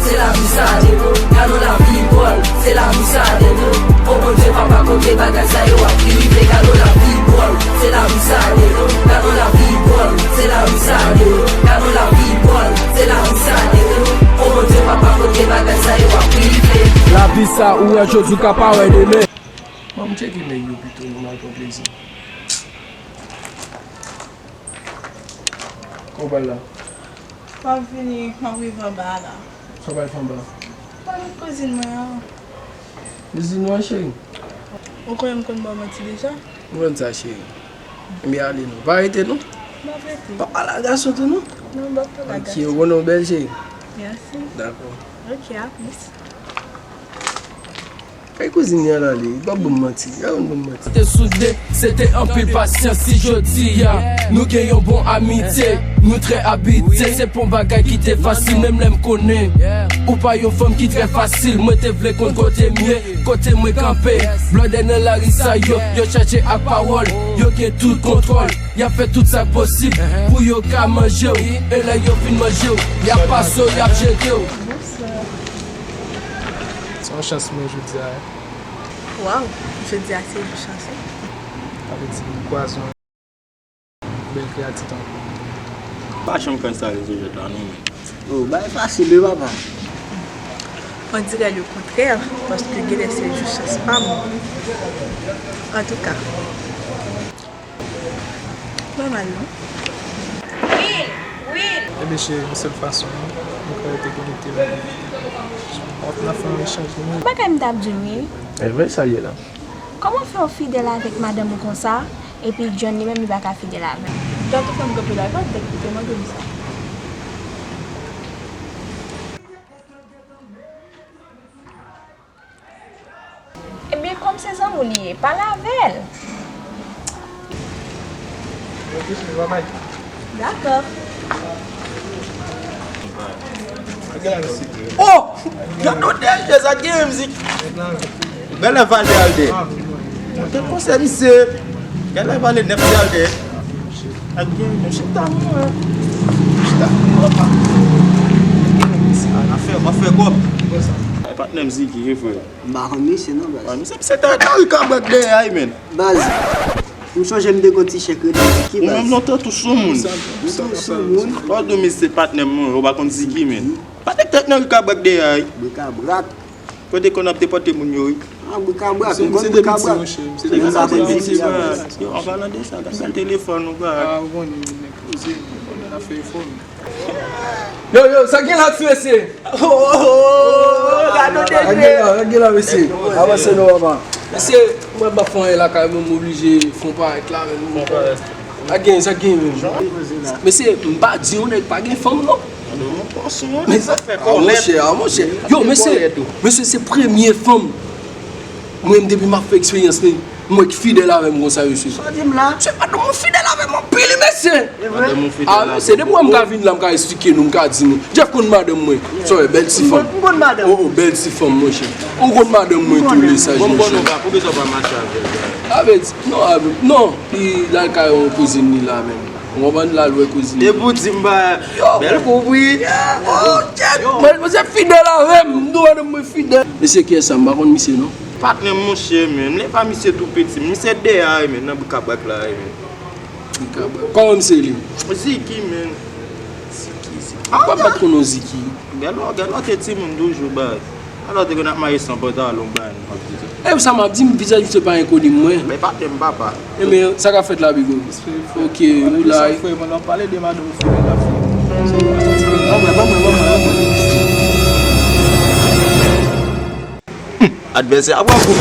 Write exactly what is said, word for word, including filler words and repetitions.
Se lavi sa dedo, gadon lavi pòl. Se lavi sa dedo, o Bondye papa kote bagay sa yo ap rive. Gadon lavi pòl. Se lavi sa dedo, gadon lavi pòl. Se lavi sa dedo, gadon lavi pòl. Se lavi sa dedo, o Bondye papa kote bagay sa yo ap rive. Lavi sa ou wè jodi ou ka pa wè demen. Ban m tcheke nèg yo pito, nou mal pran plezi. Kòman w pral la? M ap vini, m ap rive anba a la. Sa w pral fè anba? M pral nan kouzin mwen an. Kouzin ou an, cheri? Ou konnen m konn ba w manti deja? M konn sa, cheri. Ebyen ale non. Pa rete non. M ap rete. Pa pale a gason tou non. Non, m p ap pale a gason. Ok, ou konnen w bèl, cheri? Mèsi. Dakò. Ok, a plis. Kay kouzin li an ale, li p ap ban m manti, li pa konn ban m manti. Te soude, se te anpil pasyans. Si jodi a nou gen yon bon amitye, nou trè abitye. Se pa yon bagay ki te fasil, menm lè m konnen ou pa yon fanm ki trè fasil. Mwen te vle konn kote m ye, kote mwen kanpe. Blòdè nan lari sa yo, yo chaje ak pawòl, yo gen tout kontwòl. Y ap fè tout sa k posib pou yo ka manje w. E lè yo fin manje w, y ap pase w, y ap jete w. Bonswa. Se yon chans mwen jodi a, wi. Waw, jodi a se jou chans ou. Sa vle di m kwaze yon bèl kreyati tankou w. Pa janm konn sa rezo jwèt la non, men. Oh, bagay fasil wi, papa. On dirè le kontrè, paske genlè se jou chans pa m. Antouka. Nòmal non. Wi, wi. Ebyen cheri, yon sèl fason, wi. Nou ka rete konekte la. W ap nan fè yon echanj nou. Bagay m t ap di w wi. E vre sa ye la. Kòman fè w fidèl avèk madanm ou konsa, epi John li menm li pa ka fidèl avè w? Gato fè m kanpe la, e pa w t dèk ki te mande m sa. Ebyen, kòm se zanmi w li ye, pale avè l. Dakò. Oh! Gade yon dèyè sa gen mizik. Bèlè Valde al de. Mwen te konsè misye. Bèlè Valde nèf al de. Ak gen yon chita mwen. Chita mwen pa. Afè, afè kòb. Patnè m Ziki, ye frè. M pa konn misye non, baz. Misye, misye te nan rikabwèk dèyè a, men. Baz, m sonje m te gon ti chèk rele Ziki, baz. Ou menm lontan tou sou moun. M tou sou moun. Lè w di misye patnè m, ou pa konn Ziki, men. Patnè k te nan rikabwèk dèyè a, wi. Brikabrak. Kote konn ap depòte moun yo, wi. Ah, brikabrak, m konn brikabrak. Yo, an palan de sa, gad bèl telefòn ou, baz. Ah, ou konnen, men, koze, ou konnen afè efò, men. Yo, yo, sa gen la ti mesye? Oh, oh, oh, gade yon degre. Sa gen la, sa gen la, mesye. Avanse non, papa. Mesye, mwen pa fè anyen lakay mwen, m oblije fè yon parèt la, men. Sa gen, sa gen, men. Mesye, m pa di yon nèg pa gen fanm, non. Men sa, ah, monchè, ah, monchè. Yo, mesye, mesye, se premye fanm. Mwen menm, depi m ap fè eksperyans li, m wè ki fidèl avè m konsa, mesye. Sa w di m la? Se madanm mwen fidèl avè m anpil, mesye. E vre? Ah, mesye, depi w wè m ka vin la, m ka eksplike nou, m ka di nou. Jeff konn madanm mwen. Sa w wè, bèl ti fanm. M konn madanm. Oh, oh, bèl ti fanm, monchè. Ou konn madanm mwen tou, lè sa, monchè. Ou bezwen pa mache avè l. Avè, non, avè, non, li al kay yon kouzin li la, menm. Ou konprann, l al wè kouzin li. Depi w di m ba, bèl koup wi. Oh, shit. Mwen, mwen se fidèl avè m. M tou madanm mwen fidèl. Mesye, kiyès sa? M pa konn misye, non. Patnè m, monchè, men. M leve a misye tou piti. Misye dèyè a, men, nan brikabrak la, men. Brikabrak. Kòman misye rele? Ziki, men. Ziki, Ziki. Ou pa t konn non Ziki? Gèlò, gèlò te timoun toujou, baz. Gèlò te konn ap mache san pantalon, baz, m ap di sa. E sa m ap di, vizaj misye pa enkoni mwen. Men patnè m, papa. Ebyen, sa k ap fèt la, Bigo? Ok, ou la. Frè, mwen ap pale de madanm ou, frè, la, frè. Sa w ap fè? Ban mwen, ban mwen, ban mwen, ban mwen. Advèsè a pran kou.